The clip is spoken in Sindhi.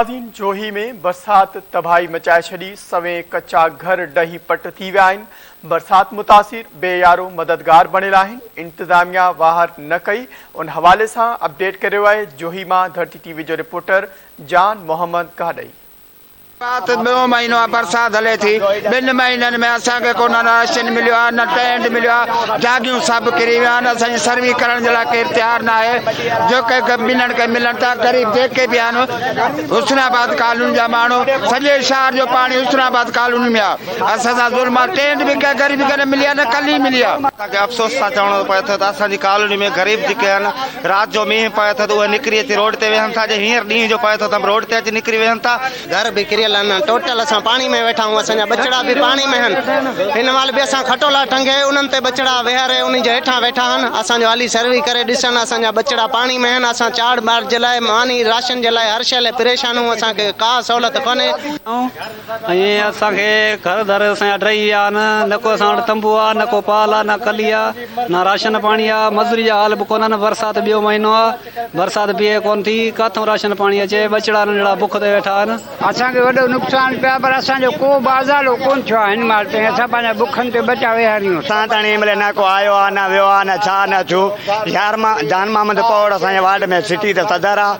ناظرين جوهي ۾ برسات تباهي مچائي ڇڏي، سوين ڪچا گهر ڊهي پٽ ٿي ويا آهن، برسات متاثر بي يارو مددگار بڻيل آهن، انتظاميا واهر نه ڪئي، ان حوالي سان اپڊيٽ ڪري رهيو آهي جوهي مان ڌرتي ٽي وي جو رپورٽر جان محمد گاڏهي. رات ٻيون مهينو آ برسات هلي ٿي ٻن مهينن ۾ اسان کي ڪو نه راشن مليو آ نه ٽينٽ مليو آ جاڳيون سڀ ڪري ويا آهن اسان جي سروي ڪرڻ جي لاء ڪير تيار نه آهي جيڪي ملڻ کي ملن ٿا غريب جيڪي به آهن حسن آباد ڪالوني جا ماڻهو سڄي شهر جو پاڻي حسن آباد ڪالوني ۾ آ اسان سان ظلم آ ٽينٽ به ڪنهن غريب کي نه ملي آ نه ڪلي ملي آ. اسان کي افسوس سان چوڻو پئي ٿو ته اسان جي ڪالوني ۾ غريب جيڪي آهن رات جو مينهن پئي ٿو ته اهي نڪري اچي روڊ تي ويهن ٿا جي هينئر ڏينهن جو پئي ٿو ته به روڊ تي اچي نڪري ويهن ٿا. گهر به ڪريل آهن ٽوٽل اسان پاڻي ۾ ويٺا آهيون اسان جا ٻچڙا به پاڻي ۾ آهن هن مهل به اسان کٽولا ٽنگي انهن تي ٻچڙا ويهاري انهن جي هيٺان ويٺا آهن اسان جو هلي سروي ڪري ڏسن اسان جا ٻچڙا پاڻي ۾ آهن اسان چاڙ ٻار جي لاء ماني راشن جي لاء هر شيء لاء پريشان آهيون اسان کي ڪا سهولت ڪونهي. ۽ اسان کي گهر در اسان جا ڊهي ويا آهن نه ڪو اسان وٽ تنبو آهي نه ڪو پال آهي نه ڪلي آهي نه راشن پاڻي آهي مزوري جا حال به ڪونهن برسات ٻيو مهينو آهي برسات بيهي ڪونه ٿي، ڪاٿئون راشن پاڻي اچي، ٻچڙا ننڍڙا بک تي ويٺا آهن. اسان کي وڏو نقصان پيو آهي پر اسان جو ڪو به ازالو ڪونه ٿيو آهي هن مهل تائين اسان پنهنجا بکن تي ٻچا ويهاريون. اسان تاڻي هن مهل نه ڪو آيو آ نه ويو آ نه ڇا نه ڇو يار مان جان محمد پوڙ اسان جي وارڊ ۾ سٽي ته صدر آ.